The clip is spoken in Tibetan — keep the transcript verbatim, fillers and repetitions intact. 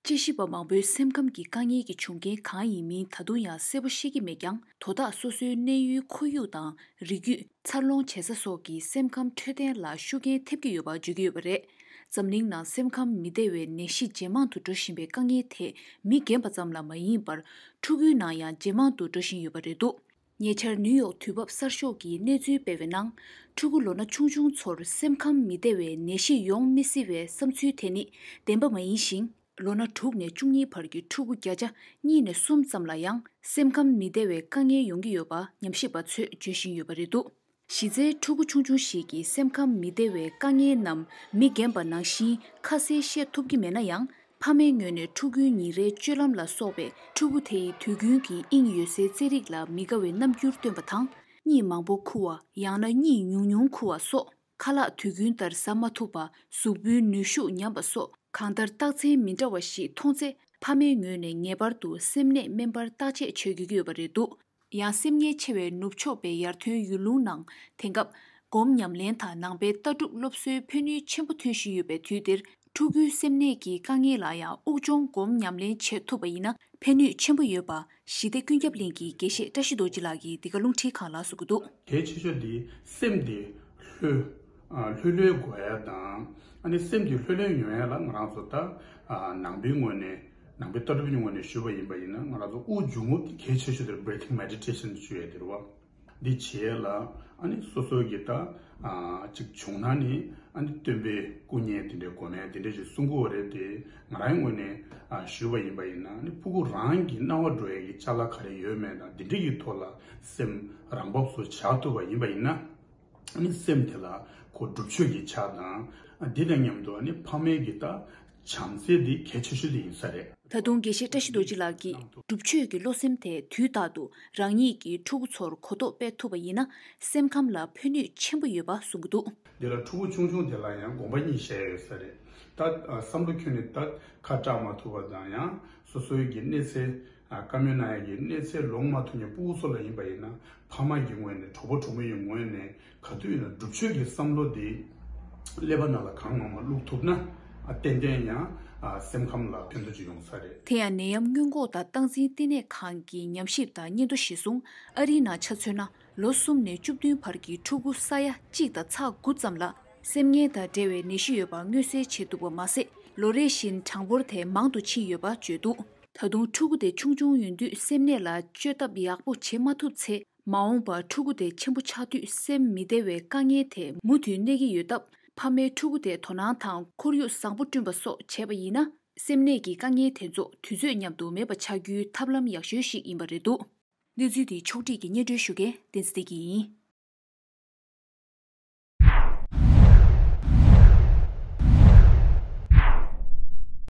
དཔྱད་ཞིབ་པ་མང་པོས་སེམས་ཁམས་ཀྱི་དཀའ་ངལ་གྱི་བྱུང་རྐྱེན་གང་ཡིན་མིན་ད་དུང་ཡང་གསལ་པོ་ཤེས་ཀྱི་མེད་ཀྱང་། དོ་བདག་སོ་སོའི་གནས་ཡུལ་ཁོར་ཡུག་དང་། རིགས་རྒྱུད། འཚར་ལོངས་བྱེད་ས་སོགས་ཀྱིས་སེམས་ཁམས་འཕྲོད་བསྟེན་ལ་ཤུགས་རྐྱེན་ཐེབས་ཀྱི་ཡོད་པ་བརྗོད་ཀྱི་ཡོད་པ་རེད། འཛམ་གླིང་ནང་སེམས་ཁམས་མི་བདེ་བའི་ནད་གཞི་ཇེ་མང་དུ་འགྲོ་བཞིན་པའི་དཀའ་ངལ་དེ་མི་རྒན་པ་ཙམ་ལ་མ་ཡིན་པར། ཕྲུ་གུའི་ནང་ཡང་ཇེ་མང་དུ་འགྲོ་བཞིན་ཡོད་པ་རེད་འདུག་ཉེ་ཆར་ནིའུ་ཡོག་དུས་བབ་གསར་ཤོག་གིས་གནས་ཚུལ་སྤེལ་བའི་ནང་། ཕྲུ་གུ་ལོ་ན་ཆུང་ཆུང་ཚོར་སེམས་ཁམས་མི་བདེ་བའི་ནད་གཞི་ཡོང་མི་སྲིད་པའི་བསམ་ཚུལ་དེ་ནི་བདེན་པ་མ་ཡིན་ཞིང་། ལོ་ན་དྲུག་ནས་བཅུ་གཉིས་བར་གྱི་ཕྲུ་གུ་བརྒྱ་ཆ་གཉིས་ནས་གསུམ་ཙམ་ལ་ཡང་སེམས་ཁམས་མི་བདེ་བའི་དཀའ་ངལ་ཡོང་གི་ཡོད་པ་ཉམས་ཞིབ་པ་ཚོས་བརྗོད་བཞིན་ཡོད་པ་རེད་འདུག་གཞི་རྩའི་ཕྲུ་གུ་ཆུང་ཆུང་ཞིག་གི་སེམས་ཁམས་མི་བདེ་བའི་དཀའ་ངལ་རྣམས་མི་རྒན་པ་ནང་བཞིན་ཁ་གསལ་བཤད་ཐུབ་ཀྱི་མེད་ན་ཡང་། ཕ་མའི་ངོས་ནས་ཕྲུ་གུའི་ཉིན་རེའི་སྤྱོད་ལམ་ལ་སོགས་པས་ཕྲུ་གུ་དེ་ཡི་དུས་རྒྱུན་གྱི་དབྱིངས་ཡོད་སའི་རྩེད་རིགས་ལ་མི་དགའ་བའི་རྣམ་འགྱུར་སྟོན་པ་དང་། གཉིད་མང་པོ་ཁུག་པ། ཡང་ན་གཉིད་ཉུང་ཉུང་ཁུག་པ་སོགས། ཁ་ལག་དུས་རྒྱུན་ལྟར་ཟ་མ་ཐུབ་པ། གཟུགས་པོའི་ནུས་ཤུགས་ཉམས་པ་སོགས། གང་ལྟར་རྟགས་མཚན་མི་འདྲ་བ་ཞིག་མཐོང་ཚེ། ཕ་མའི་ངོས་ནས་ངེས་པར་དུ་སེམས་ནད་སྨན་པར་བརྟག་དཔྱད་བྱེད་དགོས་ཀྱི་ཡོད་པ་རེད་འདུག་ཡང་སེམས་ངལ་ཆེ་བའི་ནུབ་ཕྱོགས་པའི་ཡར་ཐོན་ཡུལ་ལུང་ནང་། དེང་སྐབས་སྒོམ་ཉམས་ལེན་དང་ནང་པའི་ལྟ་གྲུབ་སློབ་གསོའི་ཕན་ནུས་ཆེན་པོ་ཐོན་བཞིན་ཡོད་པའི་དུས་འདིར། ཕྲུ་གུའི་སེམས་ནད་ཀྱི་དཀའ་ངལ་ལ་ཡང་དབུགས་སྦྱོང་སྒོམ་ཉམས་ལེན་བྱེད་ཐུབ་པ་ཡིན་ན་ཕན་ནུས་ཆེན་པོ་ཡོད་པ་ཞི་བདེ་ཀུན་ཁྱབ་གླིང་གི་དགེ་བཤེས་བཀྲ་ཤིས་རྡོ་རྗེ་ལགས་ཀྱིས་འདི་ག་རླུང་འཕྲིན་ཁང་ལ་གསུངས་ཀྱི་འདུག་གལ་ཆེ་ཤོས་དེ་སེམས་དེ་ལྷོད། ཨ། ལྷོད་ལྷོད་དགོས་ཡ་དང་། ཨ་ནི་སེམས་དེ་ལྷོད་ལྷོད་ཡོང་ཡ་ལ་ང་རང་ཚོ་ད། ཨ། ནང་པའི་ངོས་ནས། ནང་པའི་ལྟ་གྲུབ་ཀྱི་ངོས་ནས་ཞུས་པ་ཡིན་པ་ཡིན་ན། ང་རང་ཚོ་དབུགས་འབྱུང་རྔུབ་དེ་གལ་ཆེ་ཤོས་དེ་breathing meditation ཞུ་ཡ་དེ་རེད་བ། འདི་བྱེད་ཡ་ལ། ཨ་ནི་སོ་སོ་གི་ད། ཨ། ཅིག་བྱུང་ན་ནི། ཨ་ནི་སྟོན་པའི་སྐུ་བརྙན་དེ་འདྲའི་སྒོམ་ཡ་དེ་འདྲ་ཞིག་གསུང་གི་ཡོད་རེད་དེ། ང་རང་ངོས་ནས། ཨ། ཞུས་པ་ཡིན་པ་ཡིན་ན། ཨ་ནི་ཕྲུ་གུ་རང་གི་སྣང་བ་འགྲོ་ཡ་གི་ཅ་ལག་ག་རེ་ཡོད་མེད་དང་། དེ་འདྲ་གི་ཐོག་ལ་སེམས་རང་བབས་སུ་བཞག་ཐུབ་པ་ཡིན་པ་ཡིན་ན། ཨ་ནི་སེམས་དེ་ལ་ཁོ་སྒྲུབ་མཆོད་ཀྱི་ཆ་དང་། ཨ། འདི་དང་མཉམ་དུ་ཨ་ནི་ཕ་མའི་གི་ད་བྱམས་བརྩེ་འདི་གལ་ཆེ་ཤོས་དེ་ཡིན་ས་རེད། ད་དུང་དགེ་བཤེས་བཀྲ་ཤིས་རྡོ་རྗེ་ལགས་ཀྱིས། སྒྲུབ་མཆོད་ཀྱི་བློ་སེམས་དེ་དུས་རྟག་ཏུ་རང་ཉིད་ཀྱི་ཕྲུ་གུ་ཚོར་གོ་རྟོགས་སྤེལ་ཐུབ་པ་ཡིན་ན། སེམས་ཁམས་ལ་ཕན་ནུས་ཆེན་པོ་ཡོད་པ་གསུང་གི་འདུག་འདི་ལ་ཕྲུ་གུ་ཆུང་ཆུང་དེ་ལ་ཡང་དགོངས་པ་གཉིས་བཞག་ཡོད་ས་རེད། ད། ཨ། བསམ་བློ་ཁྱོན་ནས་ད་ཁ་གྲག་མ་ཐུབ་པ་དང་། ཡང་སོ་སོའི་གི་གནས་ཚད། ཨ། བཀའ་མོལ་གནང་ཡ་གི་གནས་ཚད་ལོངས་མ་ཐུབ་མཁན་ཕྲུ་གུ་ཚོ་ལ་ཡིན་པ་ཡིན་ན། ཕ་མ་གི་ངོས་ནས། གྲོགས་པོ་གྲོགས་མོ་ཡི་ངོས་ནས་ག་དུས་ཡིན་ན་སྒྲུབ་མཆོད་ཀྱི་བསམ་བློ་དེ་ཀླད་པ་ནང་ལ་གང་མང་མང་བླུག་ཐུབ་ན། ཨ། ཏན་ཏན་ཡང་། ཨ། སེམས་ཁམས་ལ་ཕན་ཐོགས་ཅིག་ཡོང་ས་རེད། དེ་ཡང་ནད་ཡམས་སྔོན་འགོག་དང་སྟངས་འཛིན་བསྟི་གནས་ཁང་གི་ཉམས་ཞིབ་དང་སྙན་ཐོ་གཞིར་བཟུང་། ཨ་རིའི་ནང་ཆ་མཚོན་ན། ལོ་གསུམ་ནས་བཅུ་བདུན་བར་གྱི་ཕྲུ་གུ་ས་ཡ་གཅིག་དང་ཚེག་དགུ་ཙམ་ལ་སེམས་ངལ་དང་འབྲེལ་བའི་ནད་གཞི་ཡོད་པ་མངོན་གསལ་བྱེད་ཐུབ་པ་མ་ཟད། ལོ་རེ་བཞིན་གྲངས་འབོར་དེ་མང་དུ་ཕྱིན་ཡོད་པ་བརྗོད་འདུག་ད་དུང་ཕྲུ་གུ་དེ་ཆུང་ཆུང་ཡིན་དུས་སེམས་ནད་ལ་བཅོས་ཐབས་ཡག་པོ་བྱེད་མ་ཐུབ་ཚེ། མ་འོངས་པར་ཕྲུ་གུ་དེ་ཆེན་པོ་ཆགས་དུས་སེམས་མི་བདེ་བའི་དཀའ་ངལ་དེ་མུ་མཐུད་གནས་ཀྱི་ཡོད་སྟབས། ཕ་མས་ཕྲུ་གུ་དེ་དོ་སྣང་དང་ཁོར་ཡུག་བཟང་པོ་བསྐྲུན་པ་སོགས་བྱས་པ་ཡིན་ན། སེམས་ནད་ཀྱི་དཀའ་ངལ་དེ་ཚོ་དུས་ཚོད་མཉམ་དུ་མེད་པ་ཆགས་རྒྱུའི་ཐབས་ལམ་ཡག་ཤོས་ཤིག་ཡིན་པ་རེད་འདུག་གནས་ཚུལ་འདི་ཕྱོགས་སྒྲིག་གིས་སྙན་སྒྲོན་ཞུ་མཁན་བསྟན་འཛིན་བདེ་སྐྱིད་ཡིན།